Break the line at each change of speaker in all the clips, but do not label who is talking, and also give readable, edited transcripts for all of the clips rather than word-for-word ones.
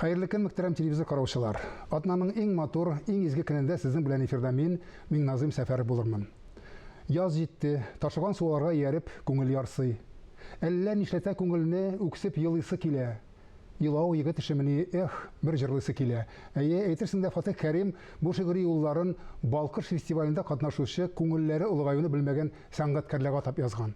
Хәерле көн, мөхтәрәм телевизор караучылар. Атнаның иң матур, иң изге көнендә сезнең белән эфирда мин, Миңназыйм Сәфәров булырмын. Яз җитте, ташыган суларга ияреп, күңел ярсый. Әллә нишләтә күңелне, үксеп елыйсы килә. Елау егет эшемени, эх, бер җырлыйсы килә. Әйе, әйтерсең дә Фатих Кәрим бу шигъри юлларын Балкыш фестивалендә катнашучы күңелләре олыгаюны белмәгән сәнгатькәрләргә атап язган.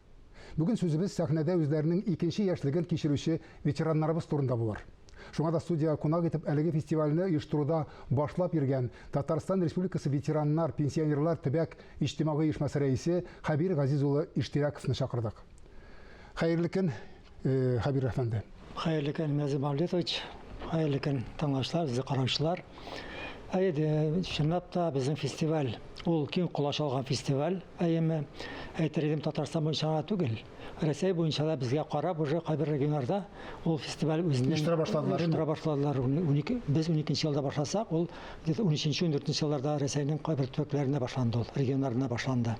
Бүген сүзебез сәхнәдә үзләренең икенче яшьлеген кичерүче ветераннарыбыз турында булыр. Шуңа да студиягә кунак итеп әлеге фестивальне оештыруда башлап йөргән Татарстан Республикасы ветераннар, пенсионерлар төбәк иҗтимагый оешмасы рәисе Хәбир Газиз улы Иштирәковны чакырдык. Хәерле көн, Хәбир әфәнде.
Хәерле көн, Назим Мавлетович. Хәерле көн, тыңлаучылар, безне караучылар. Әйе, чынлап та безнең фестиваль, ул киң колач алган фестиваль, әйеме, әйтер идем, Татарстан буенча гына түгел, Рәсәй буенча да безгә карап уже кайбер регионнарда ул фестиваль үзенең
оештыра башладылар.
Оештыра башладылар. 12, без 12 елда башласак, ул где-то 13-14 елларда Рәсәйнең кайбер төбәкләрендә башланды ул, регионнарында башланды.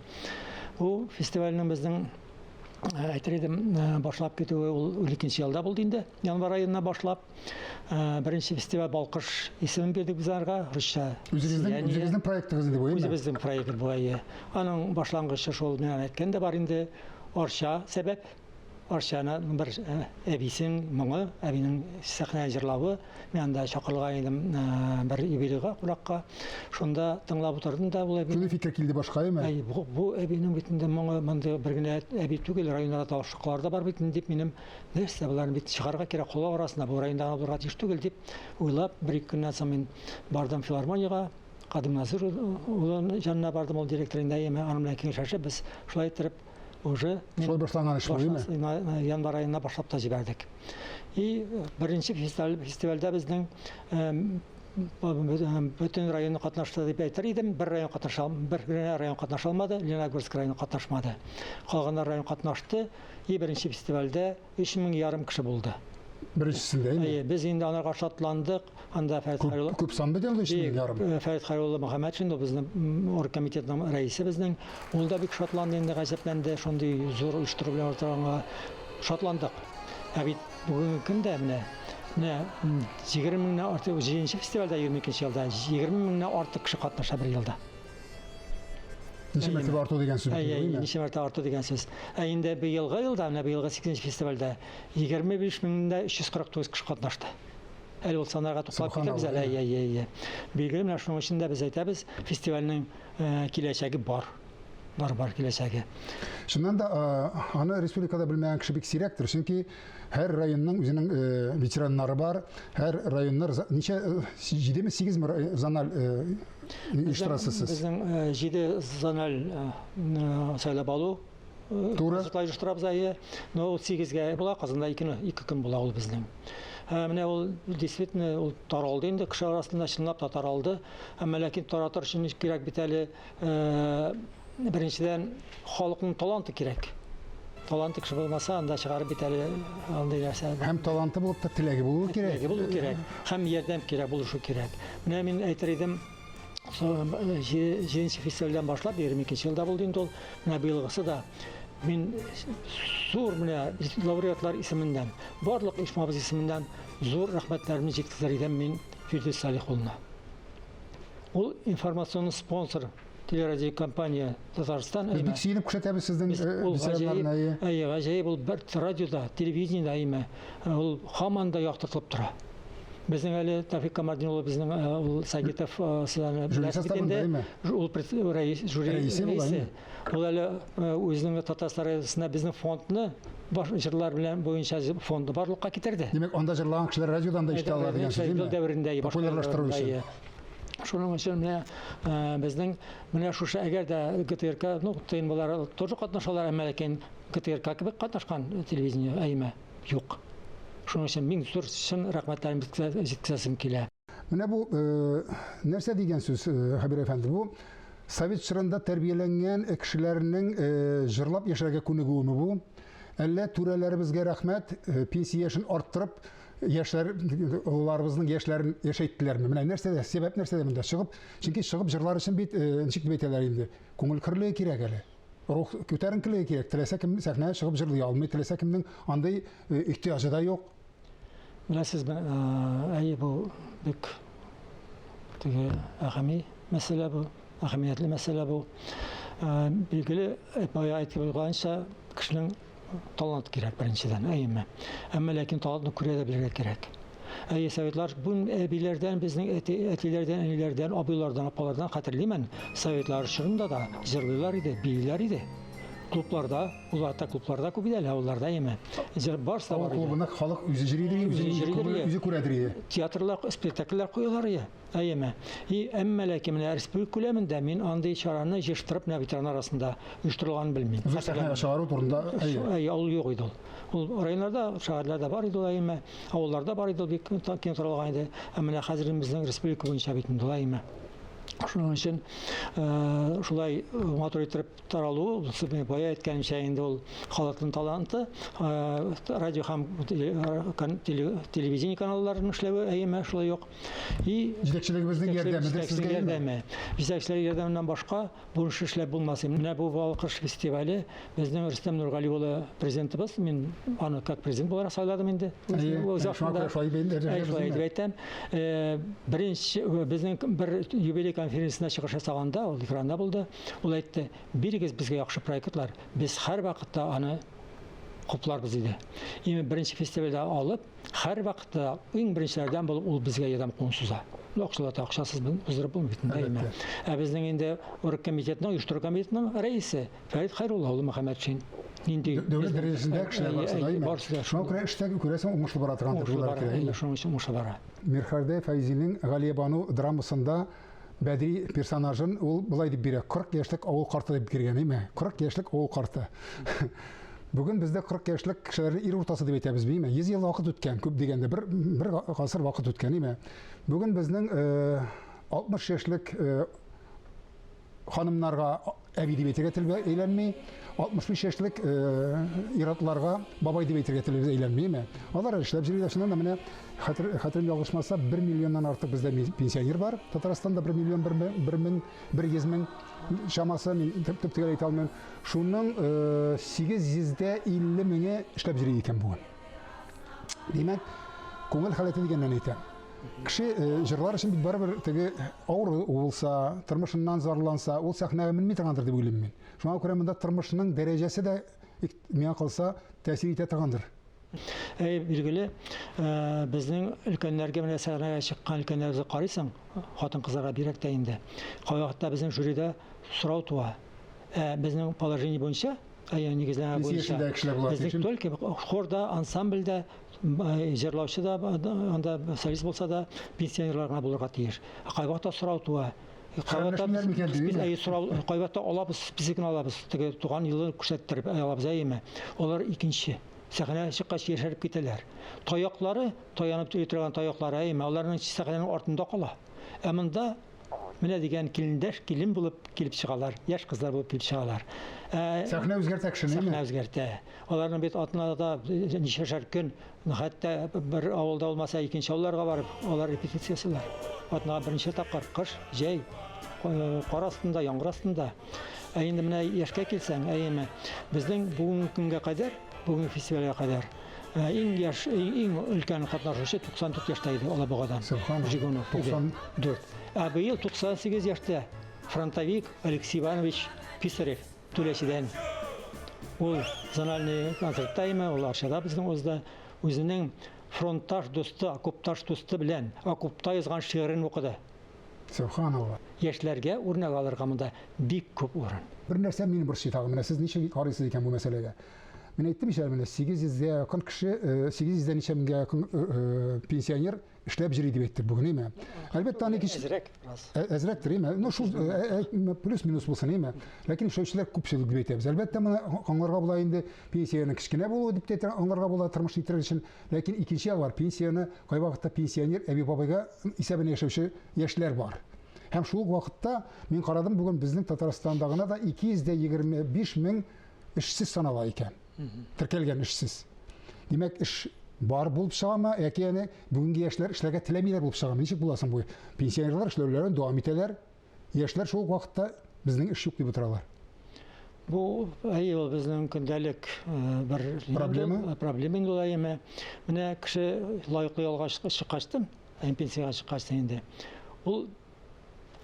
Бу фестивальнең безнең әйтер идем, башлап китүе ул 12 елда булды инде, январь аеннан башлап. Беренче фестиваль Балкыш исемен бирдек без аңарга, русча.
Үзегезнең үзегезнең проектыгыз инде бу, әйеме?
Үзебезнең проект бу, әйе. Аның башлангычы шул, мин аны әйткән дә бар инде, Арча сәбәп. Арчаны бер әбисенең моңы, әбинең сәхнәдә җырлавы. Мин анда чакырылган идем бер юбилейга кунакка. Шунда тыңлап утырдым да ул әбине.
Шундый фикер килде башка, әйеме?
Әй, бу, бу әбинең бит инде моңы мондый бер генә әби түгел, районнарда тавышлыклар да бар бит инде дип минем нәрсә боларны бит чыгарга кирәк халык арасына, бу районда гына булырга тиеш түгел дип уйлап, бер-ике көннән соң мин бардым филармониягә. Кадим Назир улы янына бардым, ул директор инде, әйеме, аның белән киңәшләшеп, без шулай иттереп уже
шулай башланган эш
бу, январь аенда башлап та җибәрдек. И беренче фестиваль, фестивальдә безнең бөтен районны катнашты дип әйтер идем. Бер район катнаша, бер генә район катнаша алмады, Лениногорск районы катнашмады. Калганнар район катнашты. И беренче фестивальдә 3 мең ярым кеше булды.
Беренчесендә инде.
Әйе, без инде анарга шатландык. Анда Фәрит
Хәйрулла күп сан бит инде 3 мең ярым.
Фәрит Хәйрулла Мөхәммәтшин ул безнең оргкомитетның рәисе безнең. Ул да бик шатланды инде, гаҗәпләнде, шундый зур оештыру белән торганга шатландык. Ә бит бүгенге көндә менә менә 20 меңнән артык, җиденче фестивальдә 22 елда 20 меңнән артык кеше катнаша бер елда.
Ничә мәртәбә арту дигән сүз бит,
әйе, ничә мәртәбә арту дигән сүз. Ә инде быелгы елда, менә быелгы 8 фестивальдә 25 меңдә 349 кеше катнашты. Әле ул саннарга тукталып китәбез әле. Әйе, әйе, әйе. Билгеле, менә шуның өчен дә без әйтәбез, фестивальнең киләчәге бар. Бар, бар киләчәге.
Чыннан да, аны республикада белмәгән кеше бик сирәктер, чөнки һәр районның үзенең ветераннары бар, һәр районнар ничә, җидеме, сигезме зональ оештырасыз сез?
Безнең җиде зональ сайлап алу
Туры.
Оештырабыз, әйе. Но ул сигезгә була, Казанда ике көн була ул безнең. Менә ул действительно ул таралды инде, кеше арасында чынлап та таралды. Әмма ләкин таратыр өчен кирәк бит әле, беренчедән, халыкның таланты кирәк. Таланты кеше булмаса, анда чыгарып бит әле андый нәрсә.
Һәм таланты булып та теләге булуы кирәк.
Теләге булуы кирәк. Һәм ярдәм кирәк, булышу кирәк. Менә мин әйтер идем, җиденче фестивальдән башлап, 22 елда булды инде ул, менә быелгысы да мин зур менә лауреатлар исеменнән, барлык оешмабыз исеменнән зур рәхмәтләремне җиткезер идем мин Фирдүс Салих улына. Ул информационный спонсор телерадиокомпания Татарстан.
Без бик сөенеп күрсәтәбез сезнең
ветераннарны. Әйе, гаҗәеп, ул бер радиода, телевидениедә, әйме, ул һаман да яктыртылып тора. Безнең әле Тәфик Камартдин улы безнең ул Сагитов сез аны
беләсез бит инде.
Ул рәис, жюри рәисе. Ул әле үзенең Татарстан радиосында безнең фондны баш җырлар белән буенча фонды барлыкка китерде.
Димәк, анда җырлаган кешеләр радиодан да ишетә ала дигән сүз,
әйеме? Дәверендә
популярлаштыру өчен.
Шуның өчен менә безнең менә шушы әгәр дә ГТРК, ну, ТНВлар тоже катнашалар, әмма ләкин ГТРК кебек катнашкан телевидение әйме юк. Шуның өчен мин зур чын рәхмәтләремне җиткезәсем килә.
Менә бу нәрсә дигән сүз, Хәбир әфәнде? Бу совет чорында тәрбияләнгән кешеләрнең җырлап яшәргә күнегүеме бу? Әллә түрәләребезгә рәхмәт, пенсия яшен арттырып, яшьләр, олыларыбызның яшьләрен яшәйттеләрме? Менә нәрсәдә, сәбәп нәрсәдә монда? Чыгып, чөнки чыгып җырлар өчен бит, ничек дип әйтәләр инде, күңел көрлеге кирәк әле. Рух күтәренкелеге кирәк. Теләсә кем сәхнәгә чыгып җырлый алмый, теләсә кемнең андый ихтыяҗы да юк.
Беләсезме, әйе, бу бик теге әһәми мәсьәлә бу, әһәмиятле мәсьәлә бу. Билгеле, бая әйтеп узганча, кешенең талант кирәк беренчедән, әйеме? Әмма ләкин талантны күрә дә белергә кирәк. Әйе, советлар бу әбиләрдән, безнең әти, әтиләрдән, әниләрдән, абыйлардан, апалардан хәтерлимен. Советлар чорында да җырлыйлар иде, бииләр иде. Клубларда, ул вакытта клубларда күп иде әле, авылларда әйеме. Җыр барысы да
Авыл
бар иде.
клубында халык үзе җырлый иде,
Үзе
үзе
җырлый
күңеле
иде.
үзе күрәдер иде.
Театрлар, спектакльләр куялар иде. Әйеме. И әмма ләкин менә республика күләмендә мин андый чараны җыештырып менә ветераннар арасында оештырылганын белмим.
Зур сәхнәгә чыгару турында әйе.
Әйе, ул юк иде ул. Ул районнарда, шәһәрләрдә бар иде ул әйеме, авылларда бар иде ул бик киң таралган иде. Ә менә хәзер безнең республика буенча бит инде ул әйеме. Шуның өчен шулай матур иттереп таралуы, бая әйткәнемчә инде ул халыкның таланты, радио һәм телевидение каналларының эшләве әйеме шулай ук.
И җитәкчелегебезнең ярдәме сезгә
ярдәме. Җитәкчелек ярдәменнән башка бу эш эшләп булмас. Менә бу Балкыш фестивале безнең Рөстәм Нургали улы президентыбыз, мин аны как президент буларак сайладым инде. Шулай итеп әйтәм. Беренче безнең бер юбилей конференциясендә чыгыш ясаганда, ул экранда булды, ул әйтте, бирегез безгә яхшы проектлар, без һәрвакытта аны хупларбыз диде. Именно беренче фестивальдә алып, һәрвакытта иң беренчеләрдән булып ул безгә ярдәм кулын суза. Ну, акчалата акчасыз уздырып булмый бит инде, әйме. Ә безнең инде оргкомитетның, оештыру комитетының рәисе Фәрит Хәйрулла улы Мөхәммәтшин. Нинди
дәүләт дәрәҗәсендә кешеләр барысы да, әйме.
Барысы да.
Шуңа күрә эштә күрәсең уңышлы бара торган
Уңышлы бара, әйе, шуның өчен уңышлы бара.
Мирхәрдә Фәйзинең Галиябану драмасында Бәдри персонажын ул болай дип бирә, 40 яшьлек авыл карты дип биргән, әйме? 40 яшьлек авыл карты. Бүген бездә 40 яшьлек кешеләрне ир уртасы дип әйтәбез, бейме? 100 ел вакыт үткән, күп дигәндә бер бер гасыр вакыт үткән, әйме? Бүген безнең 60 яшьлек ханымнарга әби дип әйтергә тел әйләнми, 65 яшьлек ир-атларга бабай дип әйтергә телебез әйләнмиме? Алар эшләп йөриләр. Чыннан да менә хәтер, хәтерем ялгышмаса, 1 миллионнан артык бездә пенсионер бар. Татарстанда 1 миллион 1 мең 100 мең чамасы, мин төп төгәл әйтә алмыйм. Шуның 850 меңе эшләп йөри икән бүген. Димәк, күңел халәте дигәннән әйтәм. Кеше җырлар өчен бит барыбер теге авыр булса, тормышыннан зарланса, ул сәхнәгә менми торгандыр дип уйлыйм мин. Шуңа күрә монда тормышның дәрәҗәсе дә миңа калса тәэсир итә торгандыр.
Әй, билгеле, безнең өлкәннәргә менә сәхнәгә чыккан өлкәннәребезгә карыйсың, хатын-кызларга бигрәк тә инде. Кайвакытта безнең жюрида сорау туа. Ә безнең положение буенча, нигезләмә буенча, безнең только хорда, ансамбльдә җырлаучы да, анда солист булса да, пенсионерлар гына булырга тиеш. Кайвакытта сорау туа.
Кайвакытта
без сорау, кайвакытта алабыз, списокны алабыз, теге туган елын күрсәттереп алабыз, әйеме? Алар икенче. Сәхнәгә чыккач яшәреп китәләр. Таяклары, таянып йөри торган таяклары, әйеме, аларның сәхнәнең артында кала. Ә монда менә дигән килендәш, килен булып килеп чыгалар, яшь кызлар булып килеп чыгалар.
Сәхнә үзгәртә кешене,
Сәхнә үзгәртә. Аларның бит атнада ничәшәр көн, хәтта бер авылда булмаса, икенче авылларга барып, алар репетиция ясыйлар. Атнага берничә тапкыр, кыш, җәй, кар астында, яңгыр астында. Ә инде менә яшькә килсәң, әйеме, безнең бүгенге көнгә кадәр, бүгенге фестивальгә кадәр иң яшь, иң өлкән катнашучы 94 яшьтә иде Алабугадан.
Жигунов.
94. Ә быел 98 яшьтә фронтовик Алексей Иванович Писарев Түләчедән. Ул зональный концертта име, ул Арчада безнең узды. Үзенең фронтташ дусты, окопташ дусты белән окопта язган шигырен укыды.
Сөбханалла.
Яшьләргә үрнәк алырга монда бик күп урын.
Бер нәрсә мине борчый тагын, менә сез ничек карыйсыз икән бу мәсьәләгә? Мин әйттем ич әле менә 800 гә якын кеше, 800 дә ничә меңгә якын пенсионер эшләп йөри дип әйттек бүген, әйме? Әлбәттә, аны икенче
Әзрәк, бераз.
Әзрәктер, әйме? Ну, шул плюс-минус булсын, әйме? Ләкин эшләүчеләр күпчелек дип әйтәбез. Әлбәттә, моны аңларга була инде, пенсиянең кечкенә булуы дип тә аңларга була тормыш итәр өчен. Ләкин икенче ягы бар, пенсияне кайвакытта пенсионер әби-бабайга исәбенә яшәүче яшьләр бар. Һәм шул ук вакытта мин карадым, бүген безнең Татарстанда гына да 225 мең эшсез санала икән. Теркәлгән эшсез. Димәк, эш бар булып чыгамы, яки әне бүгенге яшьләр эшләргә теләмиләр булып чыгамы? Ничек була соң бу? Пенсионерлар эшләүләрен дәвам итәләр, яшьләр шул ук вакытта безнең эш юк дип утыралар.
Бу әйе, ул безнең көндәлек бер
проблема.
Проблема инде ул әйеме. Менә кеше лаеклы ялга чыккачтын, пенсиягә чыккачтын инде. Ул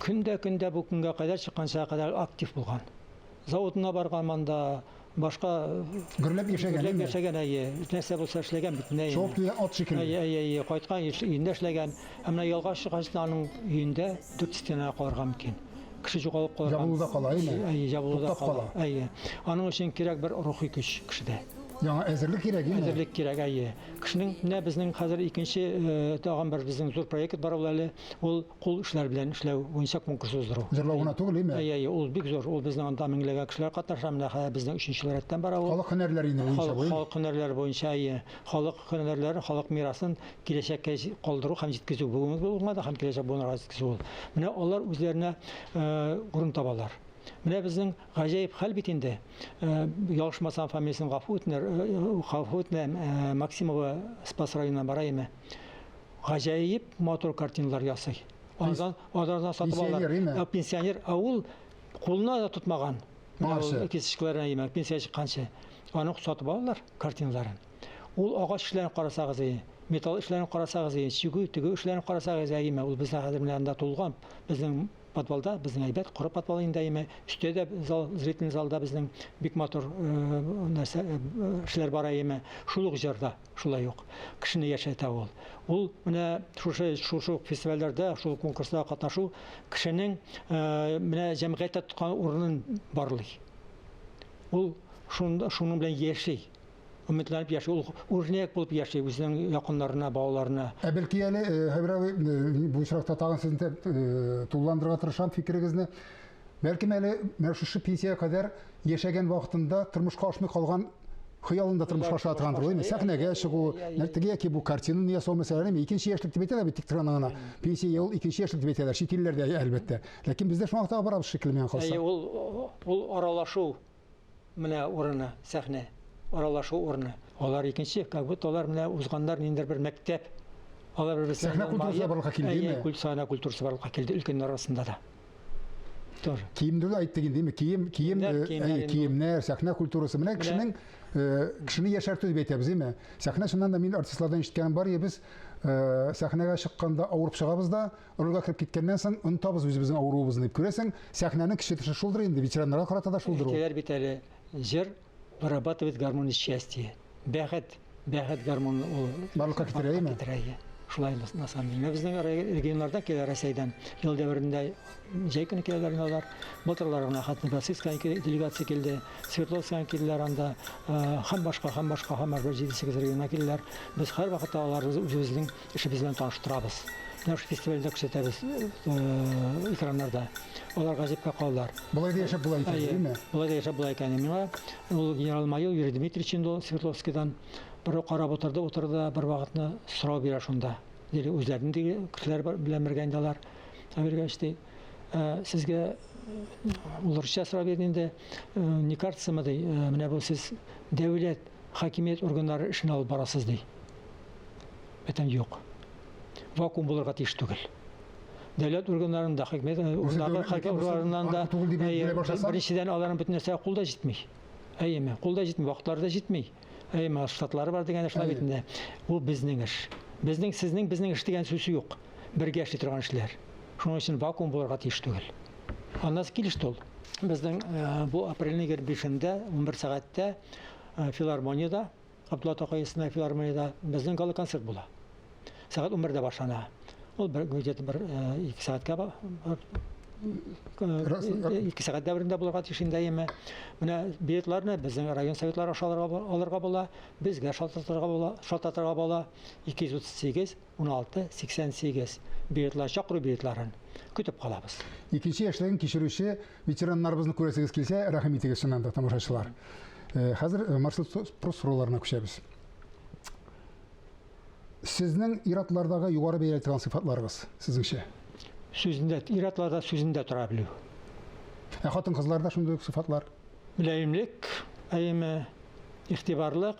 көндә көндә бу көнгә кадәр чыкканча кадәр актив булган. Заводына барган монда, башка
гөрләп яшәгән.
Гөрләп яшәгән, әйе. Нәрсә булса эшләгән бит менә.
Чабып килгән ат шикелле.
Әйе, әйе, әйе. Кайткан өендә эшләгән. Ә менә ялга чыккач аның өендә дүрт стенага калырга мөмкин. Кеше югалып калырга.
Ябылуда кала, әйеме?
Әйе, ябылуда кала. Әйе. Аның өчен кирәк бер рухи көч кешедә.
Яңа әзерлек кирәк, әйеме?
Әзерлек кирәк, әйе. Кешенең менә безнең хәзер икенче тагын бер безнең зур проект бар ул әле. Ул кул эшләр белән эшләү буенча конкурс уздыру.
Җырлау гына түгел, әйеме?
Әйе, әйе, ул бик зур. Ул безнең анда меңләгән кешеләр катнаша. Менә хәзер безнең өченче ел рәттән бара ул.
Халык һөнәрләре инде буенча бу.
Халык һөнәрләре буенча, әйе. Халык һөнәрләре, халык мирасын киләчәккә калдыру һәм җиткезү бүгенге буынга да һәм киләчәк буыннарга җиткезү ул. Менә алар үзләренә урын табалар. Менә безнең гаҗәеп хәл бит инде. Ялгышмасам, фамилиясен гафу үтенер, гафу үтенәм, Максимова Спас районыннан бара име. Гаҗәеп матур картиналар ясый. Андан, андан сатып алалар.
Пенсионер,
Пенсионер, ә ул кулына да тотмаган.
Моңарчы.
Кисешкеләренә имә, пенсия чыкканчы. Аны сатып алалар картиналарын. Ул агач эшләрен карасагыз, металл эшләрен карасагыз, чигү, тегү эшләрен карасагыз, әйеме, ул безнең хәзер менә анда тулган, безнең подвалда, безнең әйбәт коры подвал инде әйеме, өстә дә зал, зрительный залда безнең бик матур нәрсә эшләр бар әйеме, шул ук җырда шулай ук кешене яшәтә ул. Ул менә шушы шушы фестивальләрдә, шул конкурсларда катнашу кешенең менә җәмгыятьтә тоткан урынын барлый. Ул шунда шуның белән яши. Өметләнеп яши, ул үрнәк булып яши үзенең якыннарына, балаларына.
Ә бәлки әле, Хәбир абый, бу очракта тагын сезне тулыландырырга тырышам фикерегезне. Бәлкем әле менә шушы пенсиягә кадәр яшәгән вакытында тормышка ашмый калган хыялын да тормышка ашыра торгандыр, әйеме? Сәхнәгә чыгу, теге яки бу картинаны ясау мәсәлән, икенче яшьлек дип әйтәләр бит тик торган гына. Пенсия ул икенче яшьлек дип әйтәләр, чит илләрдә әлбәттә. Ләкин бездә шуңа таба барабыз шикелле миңа калса.
Әйе, ул ул аралашу менә урыны, сәхнә, аралашу урыны. Алар икенче, как будто алар менә узганнар ниндидер бер мәктәп. Алар бер-берсенә
Сәхнә культурасы барлыкка килде,
әйе, сәхнә культурасы барлыкка килде өлкәннәр арасында да. Тоже.
Киемне дә әйттек инде, кием, кием, әйе, киемнәр, сәхнә культурасы. Менә кешенең кешене яшәртү дип әйтәбез, әйеме? Сәхнә чыннан да мин артистлардан ишеткәнем бар, без сәхнәгә чыкканда авырып чыгабыз да, рольгә кереп киткәннән соң онытабыз үзебезнең авыруыбызны дип. Күрәсең, сәхнәнең кеше төше шулдыр инде, ветераннарга карата да шулдыр ул.
Әйтәләр бит әле, җыр вырабатывает гормоны счастья. Бәхет, бәхет гормоны ул
барлыкка китерә, әйеме?
Китерә, әйе. Шулай на самом деле. Безнең регионнардан килә Рәсәйдән. Ел дәверендә җәй көне киләләр инде алар. Былтырлар гына Ханты-Мансийская делегация килде, Свердловская килделәр анда, һәм башка, һәм башка, һәм башка 7-8 регионнан килделәр. Без һәрвакытта аларны үзебезнең эшебез белән таныштырабыз. Менә шул фестивальдә күрсәтәбез экраннарда. Алар гаҗәпкә калалар.
Болай да яшәп була икән, әйеме?
Болай да яшәп була икән. Миңа ул генерал-майор Юрий Дмитриевич инде ул Свердловскийдан бер карап утырды, утырды да бер вакытны сорау бирә шунда. Диде, үзләренең теге кешеләр белән бергә инде алар. Биргәч ди, сезгә ул русча сорау бирде инде, не кажется ди, менә бу сез дәүләт хакимият органнары эшен алып барасыз ди. Әйтәм, юк. Вакуум булырга тиеш түгел. Дәүләт органнарында, хакимият органнарыннан да беренчедән аларның бөтен нәрсәгә кул да җитми. Әйеме, кул да җитми, вакытлары да җитми. Әйеме, штатлары бар дигән эшләр бит инде. Ул безнең эш. Безнең, сезнең, безнең эш дигән сүз юк. Бергә эшли торган эшләр. Шуның өчен вакуум булырга тиеш түгел. Аннан килеште ул. Безнең бу апрельнең 25-ндә 11 сәгатьтә филармониядә, Габдулла Тукай исемендәге филармониядә безнең гала-концерт була. Сәгать 11-дә башлана. Ул бер где-то бер 2 сәгатькә 2 сәгать дәверендә булырга тиеш инде әйеме. Менә билетларны безнең район советлары аша алырга була, безгә шалтыратырга була, шалтыратырга була. 238 16 88 билетлар, чакыру билетларын көтеп калабыз.
Икенче яшьлеген кичерүче ветераннарыбызны күрәсегез килсә, рәхим итегез чыннан да, тамашачылар. Хәзер Марсель Прус сорауларына күчәбез. Сезнең ир-атлардагы югары бәяләй торган сыйфатларыгыз, сезнеңчә?
Сүзендә, ир-атларда сүзендә тора белү.
Ә хатын-кызларда шундый ук сыйфатлар?
Мөлаемлек, әйеме, игътибарлык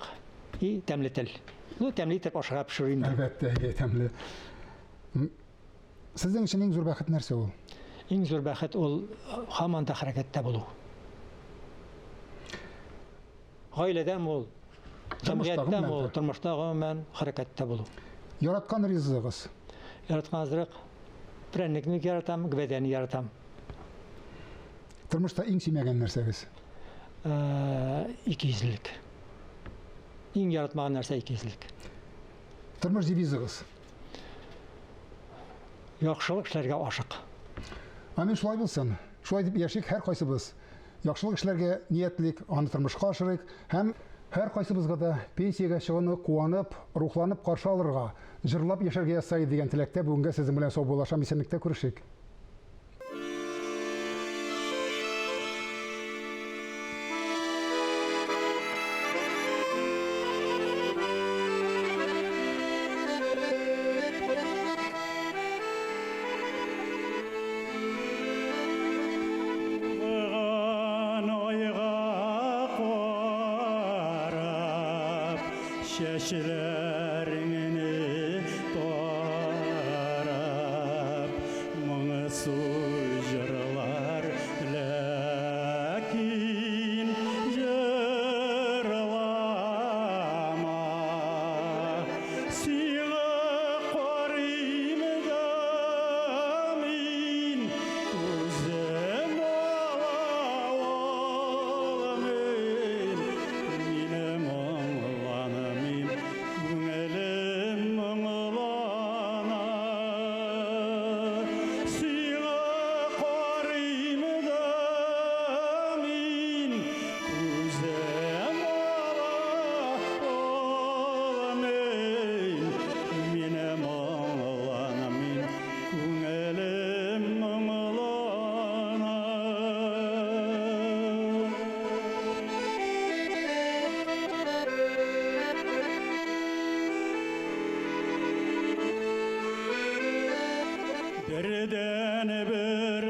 и тәмле тел. Ну, тәмле итеп ашарга пешерү инде.
Әлбәттә, әйе, тәмле. Сезнең өчен иң зур бәхет нәрсә ул?
Иң зур бәхет ул һаман да хәрәкәттә булу. Гаиләдәме ул, җәмгыятьтәме ул, тормышта гомумән хәрәкәттә булу.
Яраткан ризыгыгыз?
Яраткан ризык прәннекне яратам, гөбәдәне яратам.
Тормышта иң сөймәгән нәрсәгез?
Икейөзлелек. Иң яратмаган нәрсә икейөзлелек.
Тормыш девизыгыз?
Яхшылык эшләргә ашык.
Амин, шулай булсын. Шулай дип яшик һәркайсыбыз. Яхшылык эшләргә ниятлик, аны тормышка ашырыйк һәм һәркайсыбызга да пенсиягә чыгуны куанып, рухланып каршы алырга, җырлап яшәргә язса иде дигән теләктә бүгенгә сезнең белән саубуллашам, исәнлектә күрешик.
Тулган айга карап, чәчләреңне тарап, моңсу җырлар, ләкин җырлама. Сиңа карыйм да мин, күзем ала алмыйм. Мине моңланмыйм, күңелем моңлана. Сиңа карыйм да мин, күзем ала алмыйм. Мине моңланмыйм, күңелем моңлана. Бердән бер